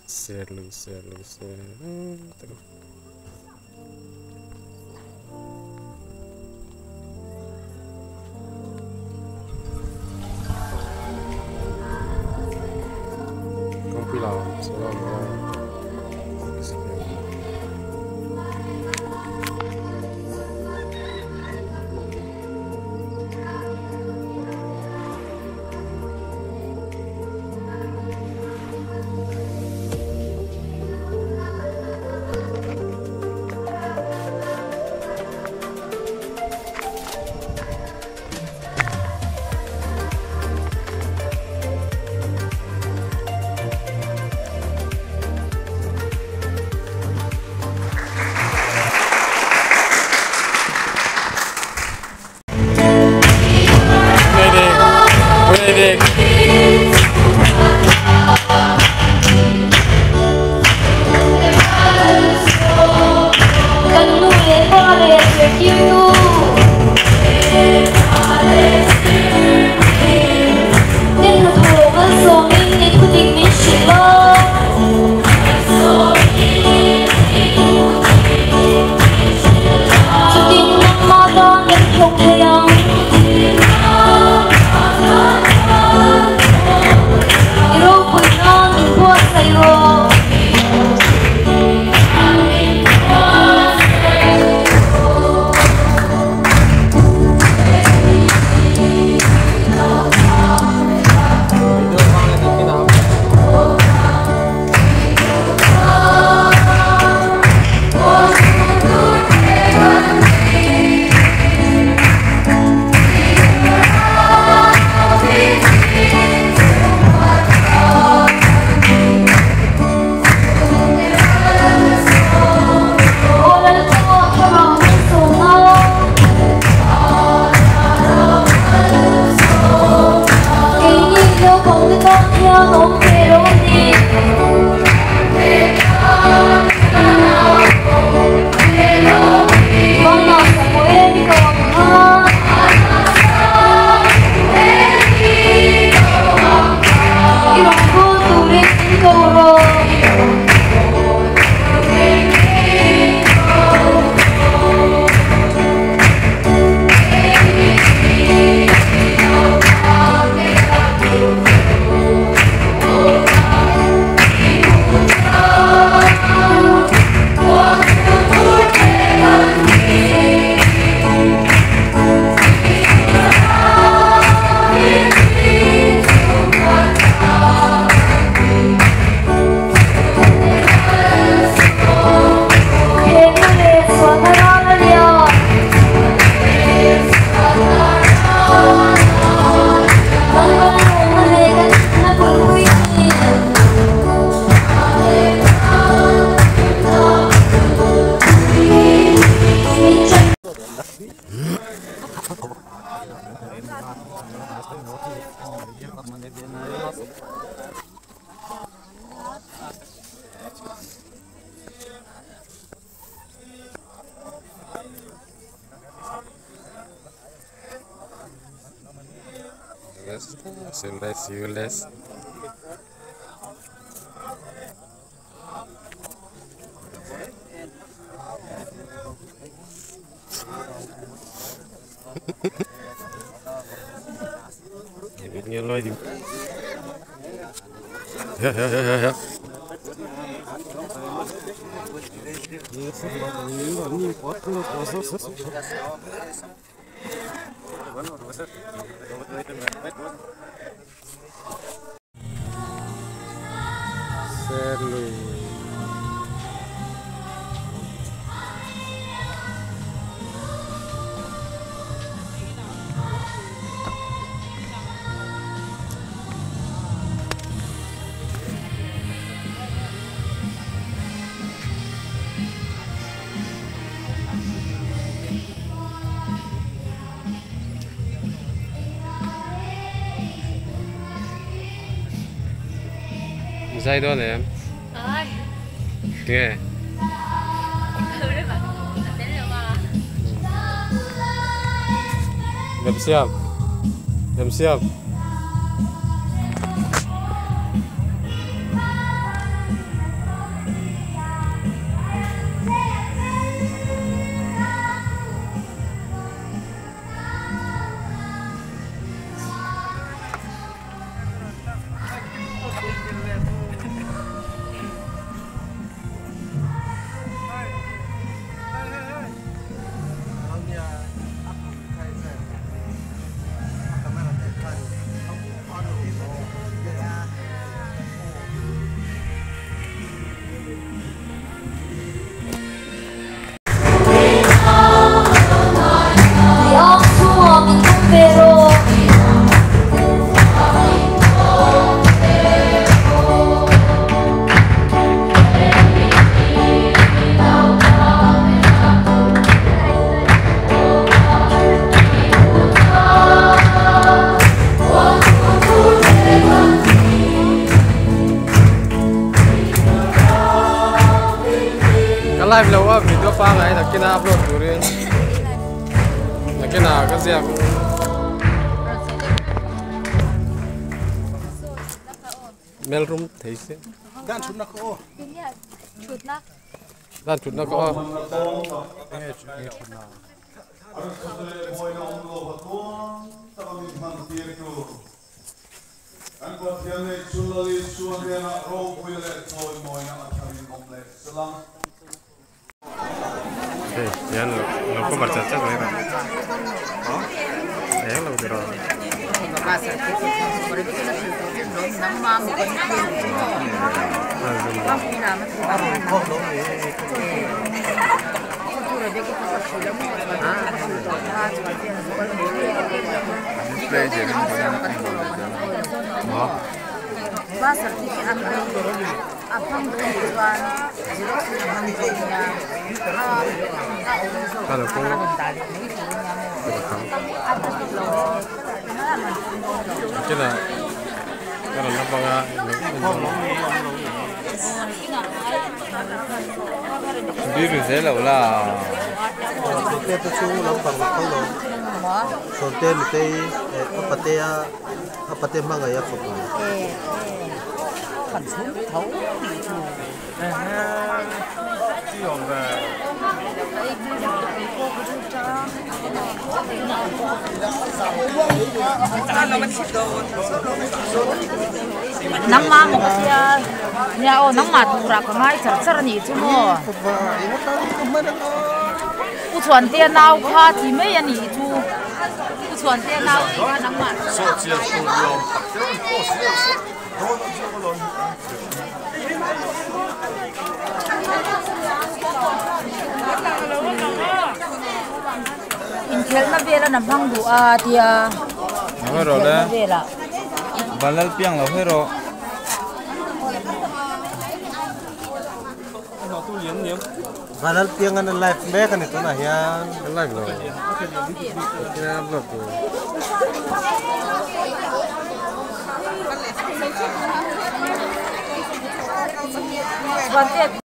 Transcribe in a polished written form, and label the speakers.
Speaker 1: Serlui Serlui Serlui Kawngpui lah saw lai a awm a. Good evening.
Speaker 2: Kan nu leh pa leh zirtirtu. Ten hnathawh malsawmin i thudik min hrilh a. Chutin nangmah tan kan thawk thei ang. I ropui nan min buatsaih rawh. Aw Lalpa, thlarau malsawmna. Keini naupangte tan hian awm ve lo a ni. Vanah Samuel i ko ang kha. I rawngbâwl turin min ko rawh. Thehna leh sualna ral a lian. Kan kan lawmna leh kan hlimna bulpui a ni. Min ṭan.
Speaker 1: Siles, Siles. Ja, ja, ja, ja, ja. Serlui. Zai dawn em?
Speaker 2: Ai.
Speaker 1: Tinge? Remsiam. Remsiam. Ka live lo a video pangai nakina upload turin nakina ka ziak melrum thei se
Speaker 3: dan thutna ko
Speaker 2: thutna
Speaker 1: dan thutna ko Hey, yan lo cover chat chat mai ra. Eh lo dero. Biru dễ lâu là
Speaker 3: te chu lampang lo sonte mi te apatea apate manga ya khop
Speaker 4: phần xuống thấu thì chu
Speaker 2: nắng mà một cái nhà ô nắng mà thu ra cái ngay chặt chặt này chứ mà u chuẩn tiền nào kha thì mấy anh ý chú u chuẩn tiền nào kha nắng mà in khelna vela nam hang du a tia
Speaker 5: rồi đấy balal piang lo hero
Speaker 3: balal piang an live mek ani tuna hian
Speaker 1: live lo kina upload tu
Speaker 2: Chuan te.